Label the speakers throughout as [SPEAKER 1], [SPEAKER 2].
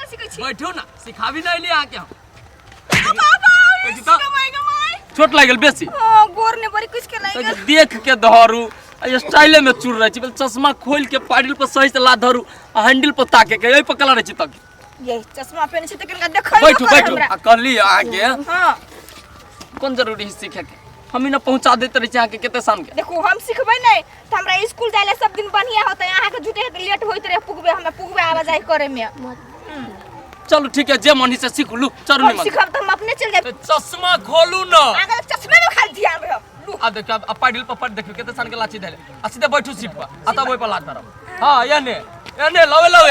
[SPEAKER 1] Cycle सीखै छी?
[SPEAKER 2] बैठू ना, सिखाबी ना एलियै अहाँके हम।
[SPEAKER 1] बाबा।
[SPEAKER 2] देखी तऽ चोट लागि गेल बेसी?
[SPEAKER 1] हां, गोर ने बड़ी कुछ के लागि
[SPEAKER 2] तऽ
[SPEAKER 1] गेल।
[SPEAKER 2] देख के धरू आ स्टाइले में चूर रहै छी। पहिले चश्मा खोलि के पाडिल पर सही से ला धरू आ हैंडल पर ताके के एहि पर कला रहै छी तक।
[SPEAKER 1] ये चश्मा पहने छी तऽ कनिका देखै।
[SPEAKER 2] बैठू, बैठू। आ कहली अहाँके
[SPEAKER 1] हां।
[SPEAKER 2] कोन जरूरी है सीखे के? हम ही ना पहुंचा देते रहै छी अहाँके कते शाम के।
[SPEAKER 1] देखू, हम सिखबै नहीं तऽ हमरा स्कूल जाय ला सब दिन बढ़िया होतै। अहाँके झूठे के लेट होइत रहे पुगबे, हमरा पुगबे आवाजाही करे में।
[SPEAKER 2] चलू ठीक है, जे मन है से सीख लू, चलू।
[SPEAKER 1] हम
[SPEAKER 2] निमन
[SPEAKER 1] सिखब तऽ हम अपने चलि जायब।
[SPEAKER 2] तऽ चश्मा खोलू ना।
[SPEAKER 1] अहाँके चश्मे में खाली ध्यान रह लू।
[SPEAKER 2] आ देखियो, अब पाडिल पर पर देखियो कते सान के लाची धैले आ सीधे बैठू सीट पर आ तब ओहि पर लात धरब। हाँ, एने एने लवे लवे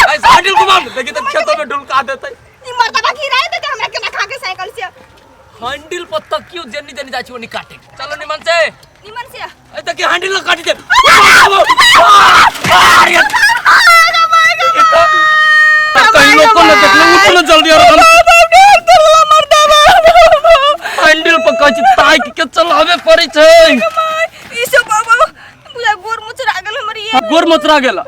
[SPEAKER 2] ऐसे हैंडल घुमा ने, देखी तऽ खेतो में ढुलका देतै।
[SPEAKER 1] ई मर्दबा गिरा देतै हमरा केना खा के साइकिल से।
[SPEAKER 2] हैंडल पर तकियो जेनी जेनी जाइ छी ओनी काटे। चलो निमन से।
[SPEAKER 1] निमन से।
[SPEAKER 2] ए देखी, हैंडल न काटी दे। कहीं लोग को न देखले, उठो न जल्दी और हैंडल पर कहै छी ताकि के चलावे पड़ै छै।
[SPEAKER 1] ई सब बाबा बुझा गोर मुचरा गेल हमर ये।
[SPEAKER 2] गोर मोचरा गेल?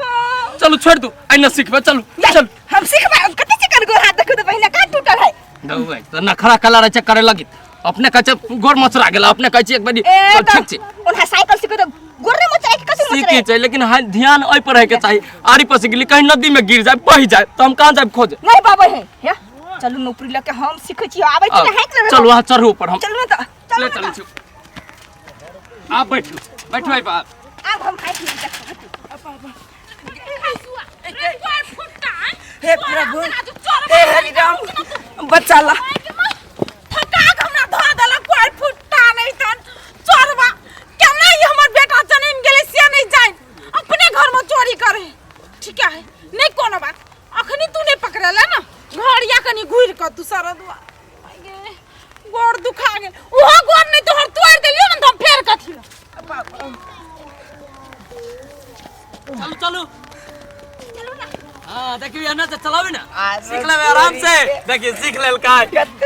[SPEAKER 2] चलू छोड़ दू, आइ न सिखबै, चलू चलू।
[SPEAKER 1] हम सिखबै। हम कते चिकन गोर हाथ देखू तऽ पहिने का टूटल है।
[SPEAKER 2] दौबै तऽ नखरा कला रहै छै करे लगी। अपने कहै छै गोर मोचरा गेल, अपने कहै छै एक बारी।
[SPEAKER 1] ए।
[SPEAKER 2] चल, ठीक छै।
[SPEAKER 1] ओना साइकिल सिखै तऽ गोर नहि मोचराय के कथी
[SPEAKER 2] सीखे
[SPEAKER 1] मोचराय?
[SPEAKER 2] छै, लेकिन हाँ, ध्यान ओहि पर रहैके चाही। आरी पर से गेली, कहीं नदी में गिर जाए, बहि जाए तऽ हम कहाँ जाए खोजे?
[SPEAKER 1] नहीं बाबा है हे, चलू नौकरी लके हम सिखै छी, आबै छी तऽ हैक लेबै।
[SPEAKER 2] चलू, अहाँ चढ़ू ऊपर, हम
[SPEAKER 1] चलू ने तऽ चलू
[SPEAKER 2] ले
[SPEAKER 1] ने।
[SPEAKER 2] चलै
[SPEAKER 1] तऽ
[SPEAKER 2] छी। आप बैठू, बैठू एहि पर।
[SPEAKER 1] आब हम हाइक लेबै, देखू।
[SPEAKER 3] हे प्रभु, हे हरिराम, बचा ला।
[SPEAKER 4] थका के हमरा धऽ देलक कोइ फुट्टा नहीं तन चोरबा। केना ई हमर बेटा जनमि गेलै से नहीं जानि, अपने घर में चोरी करे। ठीक है, नहीं कोनो बात, अखनी तू नहीं पकड़ेला ना घर या कनी घुरि कऽ तू सरदुआ गोड़ दुखा गेल। ओहो गोड़ नहीं तोहर तोड़ि देलियो ने तऽ हम फेर कथी लए?
[SPEAKER 2] चलू चलू। हाँ, देखियो, एना से चलाबी ना, सीख लेबै आराम से। देखिए, सीख लेलकै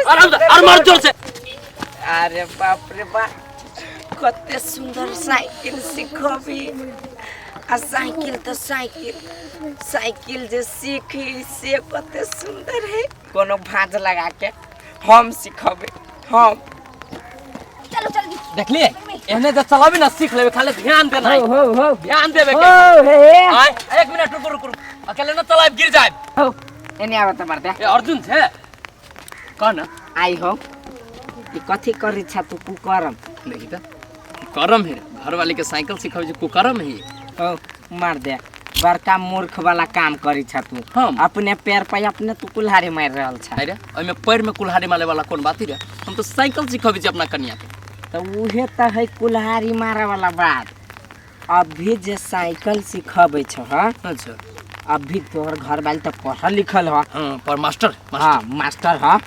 [SPEAKER 2] आराम से और मार जोर से।
[SPEAKER 3] अरे बाप रे बाप, कते सुंदर साइकिल सिखबी। आ साइकिल तऽ साइकिल, साइकिल जे सीखी से कते सुंदर है। कोनो भाँज लगा के हम सिखबे हम।
[SPEAKER 1] चलू जल्दी।
[SPEAKER 2] देखलिए, एहने जे चलाबी ना, सीख लेबै, खाली ध्यान देना
[SPEAKER 3] हो हो हो।
[SPEAKER 2] ध्यान देबे के।
[SPEAKER 3] हो हे।
[SPEAKER 2] आय, एक मिनट रुकू रुकू रुकू, अकेले न चलाब, गिर जाए।
[SPEAKER 3] हो, एने आब तऽ मरदे।
[SPEAKER 2] ए अर्जुन छे, कह ना।
[SPEAKER 3] आई हो, ई कथी करी छा तू? कुकरम।
[SPEAKER 2] देखी तऽ करम है, घर वाले के साइकिल सिखाबै छै, कुकरम है?
[SPEAKER 3] हो मार दे, बड़का मूर्ख वाला काम करी छा तू।
[SPEAKER 2] हम?
[SPEAKER 3] अपने पैर पर अपने तू कुल्हाड़ी मारि रहल छा।
[SPEAKER 2] अरे, ओहिमे पैर में कुल्हाड़ी मारे वाला कोन बात रे? हम तो साइकिल सिखबै छी अपना कनिया के।
[SPEAKER 3] तऽ उहे तऽ है कुल्हाड़ी मारे वाला बात। अभी जे साइकिल सिखबै छ।
[SPEAKER 2] अच्छा।
[SPEAKER 3] अभी तोहर घर वाली तऽ पढ़ल लिखल ह।
[SPEAKER 2] हाँ, पर मास्टर।
[SPEAKER 3] हाँ, मास्टर ह।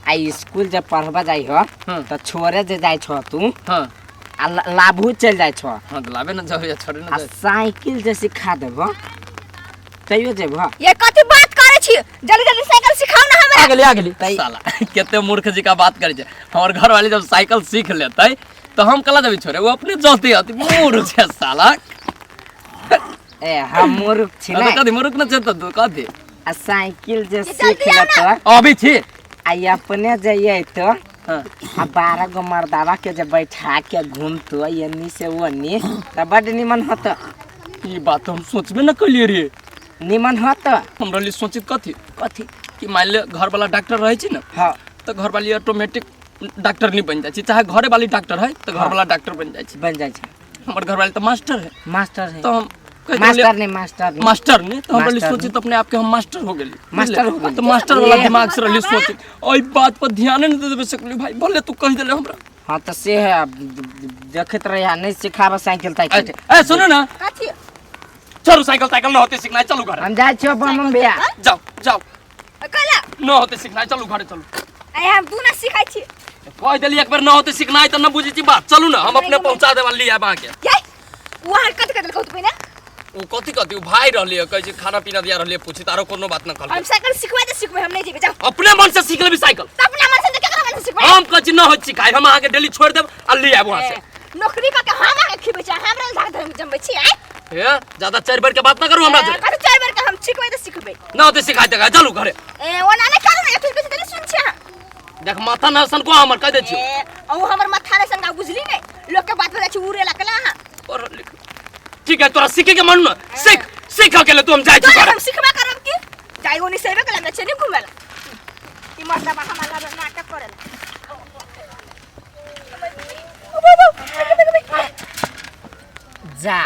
[SPEAKER 3] आ स्कूल जब पढ़बा जाइ ह तऽ छोड़े जे जाइ छ तू आ लाभू चलि जाइ छ।
[SPEAKER 2] हाँ, तऽ लाबे न जाओ या छोड़े न
[SPEAKER 3] आ
[SPEAKER 2] जाओ।
[SPEAKER 3] साइकिल जे सिखा देब तैयो जेबह?
[SPEAKER 1] ये कथी बात करे छी? जल्दी जल्दी साइकिल सिखाउ ना हमरा।
[SPEAKER 2] आ गेली, आ गेली। साला कते मूर्ख जी का बात करे छै। हमर घर वाली जब साइकिल सीख लेतै तऽ हम कला देबै छोड़े? ओ अपने जते अति मूर्ख छै साला।
[SPEAKER 3] ए, हम मूर्ख छी?
[SPEAKER 2] अरे
[SPEAKER 3] ने
[SPEAKER 2] कथी मूर्ख न छै तऽ तू कथी?
[SPEAKER 3] आ साइकिल जे
[SPEAKER 1] जल्दी
[SPEAKER 3] सीख
[SPEAKER 1] आउ
[SPEAKER 3] लेतऽ
[SPEAKER 2] अबै छी।
[SPEAKER 3] आ ई अपने जइयै तऽ आ 12 गो मर्दावा के जे बैठा के घूमतो एन्नी से ओन्नी तऽ बड्ड निमन होत।
[SPEAKER 2] ई बात हम सोचबे न कलिए रे।
[SPEAKER 3] निमन होत।
[SPEAKER 2] हम रहली सोचित कथी?
[SPEAKER 3] कथी?
[SPEAKER 2] कि मान ले घर वाला डॉक्टर रहै छै ने तऽ घर वाली ऑटोमेटिक डॉक्टर नहीं बन जाइ छै, चाहे घरे वाली डॉक्टर है तऽ घर वाला डॉक्टर बन जाइ छै।
[SPEAKER 3] बन जाइ छै।
[SPEAKER 2] हमर घर वाली तऽ मास्टर है।
[SPEAKER 3] मास्टर है।
[SPEAKER 2] तऽ हम कहि देलियै-
[SPEAKER 3] मास्टर नहीं, मास्टर नहीं।
[SPEAKER 2] मास्टर नहीं, तो हम रहली
[SPEAKER 3] मास्टर
[SPEAKER 2] सोचित अपने आप के हम मास्टर हो गेली।
[SPEAKER 3] मास्टर हो गेली।
[SPEAKER 2] तो मास्टर वाला
[SPEAKER 3] ए।
[SPEAKER 2] दिमाग से रहली सोचित, ओहि बात पर ध्यान नहीं देबे सकली भाई, भले तू कहि देले हमरा।
[SPEAKER 3] हाँ तऽ से है, अब देखैत रहिया, नहीं सिखाबऽ साइकिल ताइकिल।
[SPEAKER 2] ए सुनू ना।
[SPEAKER 1] कथी?
[SPEAKER 2] चलू, साइकिल ताइकिल न होते सिखनाइ, चलू घर।
[SPEAKER 3] हम जाइ छियौ बम भैया।
[SPEAKER 2] जाओ जाओ।
[SPEAKER 1] कहला
[SPEAKER 2] न होते सिखनाइ, चलू घरे चलू।
[SPEAKER 1] आइ हम तू ना सिखाइ छी।
[SPEAKER 2] कहि देली एक बेर न होते सिखनाइ तऽ न बुझै छी बात। चलू ना, हम अपने पहुंचा देब, ली आयब अहाँके।
[SPEAKER 1] ये वहाँ कथी कथी कहू तू पहिने?
[SPEAKER 2] ओ कथी कथी, ओ भाई रहली है, कहै छै खाना पीना दिया रहली है, पूछी तारो कोनो बात न
[SPEAKER 1] हम
[SPEAKER 2] कहलकै।
[SPEAKER 1] साइकिल सिखबै तऽ सिखबै, हम नहीं जेबै, जाओ।
[SPEAKER 2] अपने मन से सीख लेबी साइकिल।
[SPEAKER 1] तऽ अपना मन से तऽ केकरा मन से सिखबै?
[SPEAKER 2] हम कहै छी न होइत सिखाइ, हम अहाँके डेली छोड़ि देब आ ली आयब वहाँ से।
[SPEAKER 1] नौकरी कऽ के हम अहाँके खिबै छी, हमरा धाक धर्म जमबै छी आइ।
[SPEAKER 2] ए ज्यादा चार बार के बात ना करू हमरा जोरे।
[SPEAKER 1] कथी चारि बेर के हम सिखबै तऽ सिखबै।
[SPEAKER 2] ना होते सिखाय देगा, चलू घरे।
[SPEAKER 1] ए ओना नहि करू ने, एक बेर बेसी सुन छी अहाँ।
[SPEAKER 2] देख माथा ना सनको हमर कह दे छियो।
[SPEAKER 1] ए औ हमर माथा नहि सनका बुझली नै, लोक के बात पर जाइ छी उड़े ला केला अहाँ।
[SPEAKER 2] पढ़ल लिखल। ठीक है, तोरा सीखे के मन न, सीख सीख अकेले तू, हम जाइ छी
[SPEAKER 1] तोरा
[SPEAKER 2] घरे।
[SPEAKER 1] हम सिखबे करब की जाइ ओनी सेबे कला हमरा छै नै घुमे ला। ई मर्दबा हमरा लग नाटक करेला।
[SPEAKER 3] जा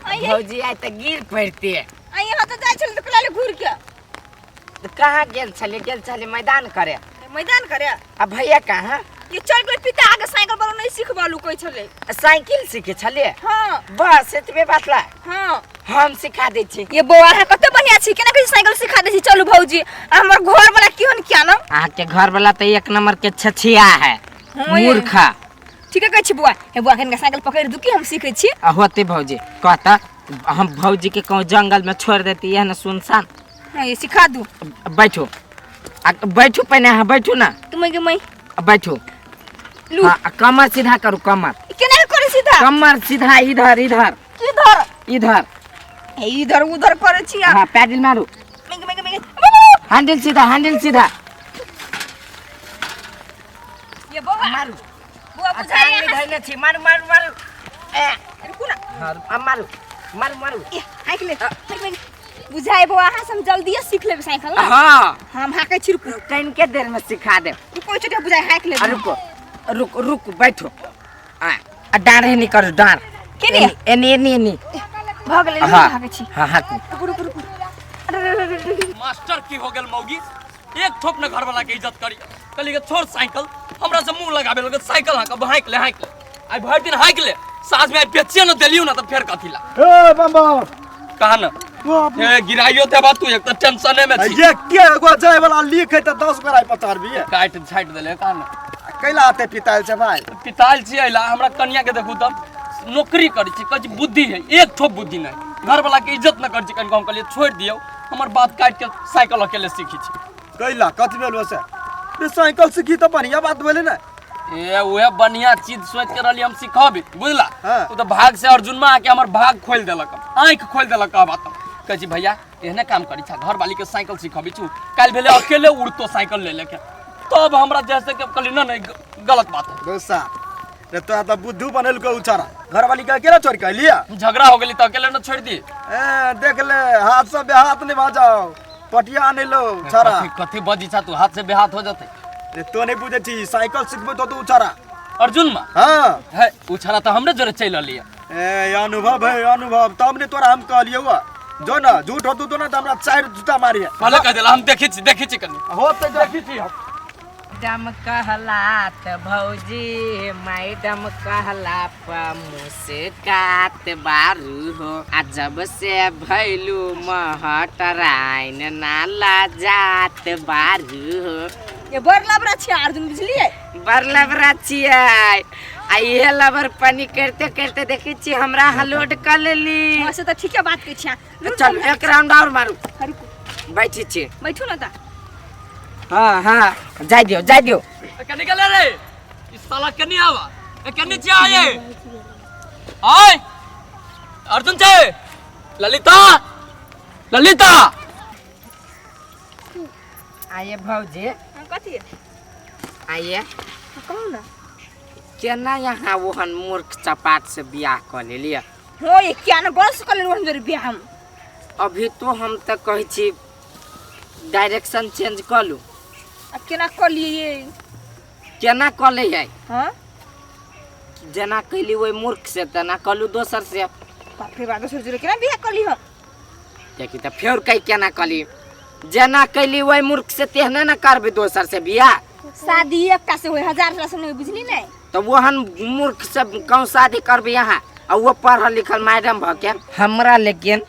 [SPEAKER 1] आइए।
[SPEAKER 3] भौजी आइ तऽ गिर पड़ते।
[SPEAKER 1] आ यहाँ तऽ जाइ छल तऽ कला घूर के।
[SPEAKER 3] तऽ कहाँ गेल छलियै? गेल छलियै मैदान करे।
[SPEAKER 1] मैदान करे।
[SPEAKER 3] आ भैया कहाँ?
[SPEAKER 1] ये चल गेल पिता आगे साइकिल पर नहीं सिखबलू कहै छलै।
[SPEAKER 3] साइकिल सीखे छलियै?
[SPEAKER 1] हाँ।
[SPEAKER 3] बस एतबे बात ला?
[SPEAKER 1] हाँ।
[SPEAKER 3] हम सिखा दै छी।
[SPEAKER 1] ये बौआ अहाँ कते बढ़िया छी, केना कहै छी साइकिल सिखा दै छी। चलू भौजी, आ हमर घर वाला केहन किया न?
[SPEAKER 3] अहाँके घर वाला तऽ एक नंबर के छछिया है,
[SPEAKER 1] हाँ ये।
[SPEAKER 3] मूर्खा।
[SPEAKER 1] ठीके कहै छी बौआ। हे बौआ, कनिका साइकिल पकड़ि दू कि हम सीखै छी।
[SPEAKER 3] आ होते भौजी कहता हम भौजी के कहूँ जंगल में छोड़ देती है ना सुनसान।
[SPEAKER 1] हाँ ये सिखा दू।
[SPEAKER 3] बैठो, आ बैठू पहिने, अहाँ बैठू ना।
[SPEAKER 1] तुम के मई
[SPEAKER 3] बैठू।
[SPEAKER 1] लू।
[SPEAKER 3] हाँ, आ कमर सीधा करू, कमर।
[SPEAKER 1] केना करै सीधा?
[SPEAKER 3] कमर सीधा, इधर इधर।
[SPEAKER 1] किधर?
[SPEAKER 3] इधर।
[SPEAKER 1] हे इधर उधर करै छी।
[SPEAKER 3] हाँ पैडल मारू।
[SPEAKER 1] मेगे मेगे मेगे।
[SPEAKER 3] हैंडल सीधा, हैंडल सीधा।
[SPEAKER 1] ये बौआ
[SPEAKER 3] मारू।
[SPEAKER 1] बौआ बुझाइ
[SPEAKER 3] अच्छा, धैले छी, मारू मारू मारू। ए
[SPEAKER 1] रुकू ना।
[SPEAKER 3] हाँ, आ मारू मारू मारू।
[SPEAKER 1] ए हाँकि ले, हाँकि ले। बुझाइ बौआ अहाँ से हम जल्दिए सीख लेबै साइकिल ना।
[SPEAKER 3] हाँ।
[SPEAKER 1] हम हाँकै छी, रुकू।
[SPEAKER 3] कनिके देर में सिखा देब।
[SPEAKER 1] रुको छोटे बुझाइ हाँकि लेबै।
[SPEAKER 3] आ रुको रुक रुक, बैठो। आ आ डाँर नहीं करू, डाँर।
[SPEAKER 1] केने?
[SPEAKER 3] एनी एनी एनी।
[SPEAKER 1] भऽ गेलै,
[SPEAKER 3] हाँ।
[SPEAKER 1] हाँकै छी।
[SPEAKER 3] हाँ हाँकू।
[SPEAKER 1] रुकू रुकू रुकू। अरे अरे अरे अरे।
[SPEAKER 2] मास्टर की हो गेल मौगी, एक ठोप न घर वाला के इज्जत करी। कहली के छोड़ साइकिल, हमरा से मुंह लगाबे लगे साइकिल हाँक, अब हाँक ले हाँक ले। आइ भरि दिन हाँक ले, साँझ में आइ बेचिए न देलियौ ना तऽ फेर कथी ला।
[SPEAKER 5] ए बम्बा।
[SPEAKER 2] कहा न? ए गिराइयो देबा तू, एक तऽ टेंशने में छी।
[SPEAKER 5] ये के एगो जाय वाला लीक है तऽ 10 गोरा पचारबी।
[SPEAKER 2] काटि छाटि देले कहा न?
[SPEAKER 5] कैला आते पितायल छै भाई?
[SPEAKER 2] पितायल छी अइला, हमरा कनिया के देखू तब नौकरी करै छी, कहै छी बुद्धि है, एक ठोप बुद्धि नहीं, घर वाला के इज्जत न करै छी। कनिको हम कहलियै छोड़ि दियौ, हमर बात काटि के साइकिल अकेले सीखी छी।
[SPEAKER 5] कैला कथी भेल से? रे साइकिल सीखी तऽ बढ़िया बात भेलै ने।
[SPEAKER 2] ए उहे बढ़िया चीज सोच के रहली हम सिखबी, बुझला?
[SPEAKER 5] हाँ।
[SPEAKER 2] ओ तऽ भाग से अर्जुनमा आके हमर भाग खोलि देलक, आँखि खोलि देलक। कह बात कहै छी भैया एहने काम करी छा, घर वाली के साइकिल सिखबी छु, काल्हि भेलै अकेले उड़तो साइकिल ले लेके, तब हमरा जैसे के कहली ना नहीं गलत बात है।
[SPEAKER 5] दोसा रे तोरा तऽ बुद्धू बनेल के उचारा, घर वाली के अकेला छोड़ के अइलिया?
[SPEAKER 2] झगड़ा हो गेली तऽ अकेले न छोड़ दी।
[SPEAKER 5] ए देख ले, हाथ से बेहाथ नहीं भाजाओ, पटिया नहीं लो छारा।
[SPEAKER 2] कथी कथी बजी छा तू, हाथ से बेहाथ हो जते।
[SPEAKER 5] रे तो नहीं बुझे छी, साइकिल सिखबे तो तू उचारा।
[SPEAKER 2] अर्जुन मा?
[SPEAKER 5] हाँ।
[SPEAKER 2] है उछारा तऽ हमरे जोरे चलि रहली है।
[SPEAKER 5] ए अनुभव है अनुभव, तब ने तोरा हम कहलियौ हुआ। जो ना झूठ होतू तो ना तो हमरा चार जूता मारिए।
[SPEAKER 2] भले कह देला, हम देखै छी, देखै छी कनी।
[SPEAKER 5] हो तो देखै छी हम।
[SPEAKER 3] मैडम कहलात भौजी, मैडम कहला प मुस्कात बारू हो, आ जब से भैलू महटराइन नाला जात बारू हो।
[SPEAKER 1] ये बड़ लबरा छियै अर्जुन, बुझलियै?
[SPEAKER 3] बड़ लबरा छियै। आ इहे लबर पानी करते करते देखै छी हमरा अहाँ लोड कऽ लेली।
[SPEAKER 1] हाँ, से तऽ ठीके बात कहै छियै। रुकू,
[SPEAKER 3] चलू एक राउंड और मारू।
[SPEAKER 1] रुकू।
[SPEAKER 3] बैठै छी।
[SPEAKER 1] बैठू ना तऽ।
[SPEAKER 3] हाँ हाँ जाय दियौ जाय दियौ।
[SPEAKER 2] कनी गेलै रे ई साला, कनी आवा, ए कनी छियै आये आय अर्जुन छै। ललिता ललिता
[SPEAKER 3] आइए भौजी।
[SPEAKER 1] हाँ, कथी?
[SPEAKER 3] आइए।
[SPEAKER 1] हाँ, कहू ना।
[SPEAKER 3] केना यहाँ ओहन मूर्ख चपाट से बियाह कऽ लेलियै?
[SPEAKER 1] हो ये क्या ना गलत से कऽ लेलहुँ हम बियाह हम।
[SPEAKER 3] अभी तो हम तऽ कहै छी डायरेक्शन चेंज कऽ लू।
[SPEAKER 1] अब केना कऽ लियै?
[SPEAKER 3] केना कऽ लियै?
[SPEAKER 1] हाँ
[SPEAKER 3] जेना कैली ओहि मूर्ख से तेना कऽ लू दोसर से।
[SPEAKER 1] बाप रे बाप, दोसर जोरे केना बियाह कऽ ली हम?
[SPEAKER 3] देखी तऽ फेर कहि केना कऽ ली, जेना कैली ओहि मूर्ख से तेहने ने करबै दोसर से बियाह।
[SPEAKER 1] शादी एकटा से होय, हजार से नहीं, बुझली नहीं?
[SPEAKER 3] तऽ ओहन मूर्ख से कहूँ शादी करबै अहाँ, आ वो पढ़ल लिखल मैडम भऽ के हमरा। लेकिन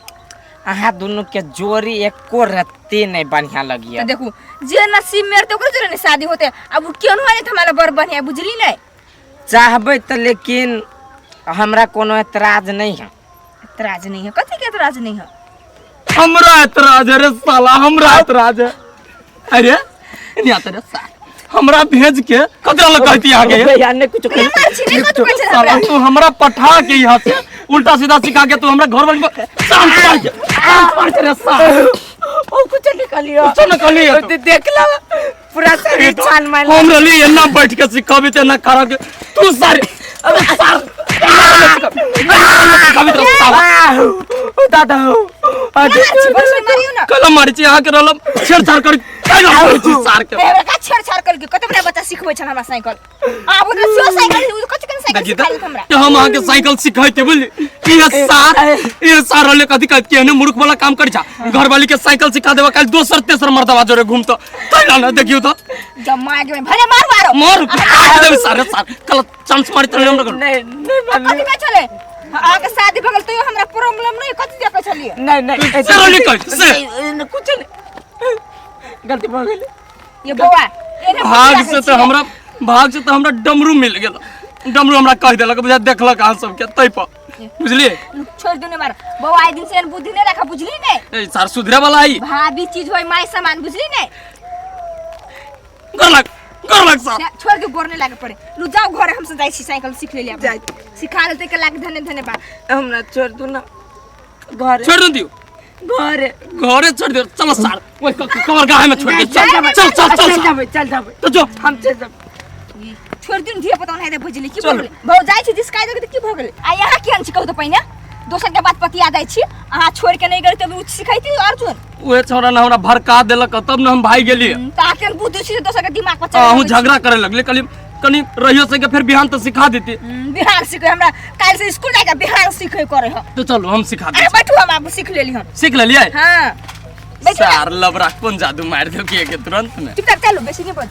[SPEAKER 3] अहाँ दुनू के जोड़ी एको रत्ती नहीं बढ़िया लगिया।
[SPEAKER 1] तो देखू जे नसीब में रहते ओकरे जोड़े ने शादी होते, अब उ केहनो है तो हमारा बड़ बढ़िया, बुझली नहीं?
[SPEAKER 3] चाहबै तऽ लेकिन हमरा कोनो एतराज नहीं है।
[SPEAKER 1] एतराज नहीं है? कथी के एतराज नहीं है?
[SPEAKER 2] हमरा एतराज है रे साला, हमरा एतराज है। अरे नहीं आता रे साला, हमरा भेज के कतरा लग कहती आगे
[SPEAKER 3] यार नहीं कुछ
[SPEAKER 1] नहीं मार छी, नहीं कथी कहै छै
[SPEAKER 2] साला
[SPEAKER 1] हमरा।
[SPEAKER 2] तू हमरा पठा के यहाँ से उल्टा सीधा सिखा के तू हमरा घर वाली पर चांस मार के, चांस मार के रे सार।
[SPEAKER 3] ओ कुछ निकलियो।
[SPEAKER 2] कुछो न कहलियो तो।
[SPEAKER 3] देख लो, पूरा शरीर छान मार।
[SPEAKER 2] हम रहली एना बैठ के सिखाबी ते एना खड़ा के तू सारे, अबे सार सिखाबी ते सार।
[SPEAKER 3] ओ दादा हो।
[SPEAKER 1] मारियो ना।
[SPEAKER 2] कलम मारी छी अहाँ के रहलम छेड़छाड़ कर कलम मारी छी सार के।
[SPEAKER 1] ए का छेड़छाड़ कर के कते बड़ा बच्चा सिखबै छन हमरा साइकिल। आब ओ सेहो साइकिल ओ कथि केन साइकिल
[SPEAKER 2] देखी
[SPEAKER 1] सिखा देलक हमरा।
[SPEAKER 2] तऽ हम अहाँके साइकिल सिखैते बुझली। इहे सार, इहे सार रहले कथी कहत कि एहने मूर्ख वाला काम करी छा, घरवाली के साइकिल सिखा देबा, काल्हि दोसर तेसर मर्दवा जोरे घूमतो तैला ना। देखियौ तऽ
[SPEAKER 1] जमा के भले मारू आरो
[SPEAKER 2] मारू काट देबै सारे सार। कल चांस मारी तले हमरा घर।
[SPEAKER 3] नहीं नहीं मारली।
[SPEAKER 1] कथि कहै छलै? अहाँके शादी भऽ गेल तैयो हमरा प्रॉब्लम नहि, कथि देखै छलियै?
[SPEAKER 3] नहीं नहीं।
[SPEAKER 2] से रहली कहै से।
[SPEAKER 3] नहीं, कुछ नहीं, गलती भऽ गेलै।
[SPEAKER 1] ये बौआ एने
[SPEAKER 2] भाग से तऽ हमरा, भाग से तऽ हमरा डमरू मिल गेल। डमरू हमरा कहि देलक, बुझा देखलक अहाँ सबके तै पर, बुझलियै?
[SPEAKER 1] छोड़ दू ने मार बौआ, आइ दिन से एहन बुद्धि नहि राखऽ, बुझली ने?
[SPEAKER 2] ए सार सुधरे वाला है।
[SPEAKER 1] भाभी चीज होय माय सामान, बुझली ने?
[SPEAKER 2] गोर लाग, गोर लाग सार।
[SPEAKER 1] छोड़ दू, गोर नहि लागे पड़े। लू जाओ घरे, हम सब जाइ छी, साइकिल सीख लेली।
[SPEAKER 3] जाइ।
[SPEAKER 1] सिखा लेतै के लाख धन्य धन्यवाद।
[SPEAKER 3] हमरा छोड़ दू ना घरे।
[SPEAKER 2] छोड़ दियौ
[SPEAKER 3] घरे,
[SPEAKER 2] घरे छोड़ दियौ। चलो सार, ओइ कमर गाहे में छोड़ दे। चल
[SPEAKER 3] जाबै।
[SPEAKER 2] चल चल चल
[SPEAKER 3] चल
[SPEAKER 2] सार।
[SPEAKER 3] जाबै, चल जाबै।
[SPEAKER 2] तो जो
[SPEAKER 3] हम चल जाबै।
[SPEAKER 1] छोड़ दियौ, धिया पुता ओनाहिते भजली की भऽ
[SPEAKER 2] चलू।
[SPEAKER 1] गेलै? भौ जाइ छी जिसका देलकै तऽ की भऽ गेलै? आ यहाँ केहन छी कहू तऽ? पहिने दोसर के बात पतिया जाइ छी। अहाँ छोड़ के नहि गेल तऽ उ सिखैती अर्जुन।
[SPEAKER 2] उहे छौड़ा ने हमरा भड़का देलक, तब ने हम भागि गेलियै।
[SPEAKER 1] तऽ अहाँ केहन बुद्धि छी जे दोसर के दिमाग पर चढ़
[SPEAKER 2] अहूँ झगड़ा करे लगले। कहली कनी रहियो सके, फेर बिहान तऽ सिखा देती।
[SPEAKER 1] बिहान सीखे हमरा? काल्हि से स्कूल जाके बिहान सीखे करे ह।
[SPEAKER 2] तो चलू, हम सिखा
[SPEAKER 1] अरे
[SPEAKER 2] दै।
[SPEAKER 1] बैठू, हम आब सीख लेली हम।
[SPEAKER 2] सीख लेलियै?
[SPEAKER 1] हाँ, बैठू ना।
[SPEAKER 2] सार लबरा कोन जादू मारि देलकै के तुरंत में।
[SPEAKER 1] चुपचाप चलू, बेसी नहि बोल।